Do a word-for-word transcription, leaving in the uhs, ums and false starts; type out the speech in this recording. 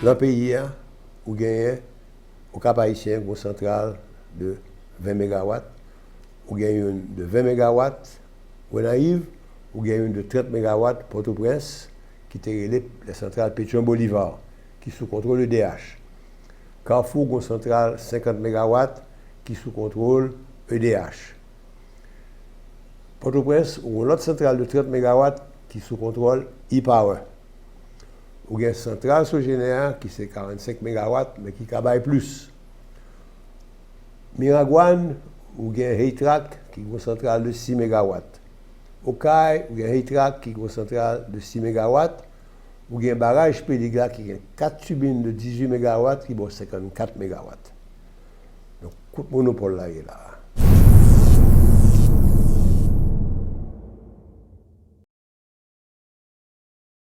Nan peyi a, ou genyen, Okap Ayisyen, yon santral de ven megawat, ou gen youn de ven megawat, Gonayiv, ou gen youn de trant megawat, Pòtoprens, ki te rele le santral Petyon Bolivar, ki sou kontwòl E D H. Kafou, yon santral senkant megawat, ki sou kontwòl E D H. Pòtoprens, ou gen lòt santral de trant megawat ki sou kontwòl E-Power. Ou gen santral Sogener ki se karannsenk megawat, men ki ka bay plis. Miragwàn, ou gen Heytrack ki gen yon santral de sis megawat. Okay, ou gen Heytrack ki gen yon santral de sis megawat. Ou gen baraj Pelig la ki gen kat tibin de dizuit megawat ki ba w senkannkat megawat. Donk, kote monopòl la ye la a?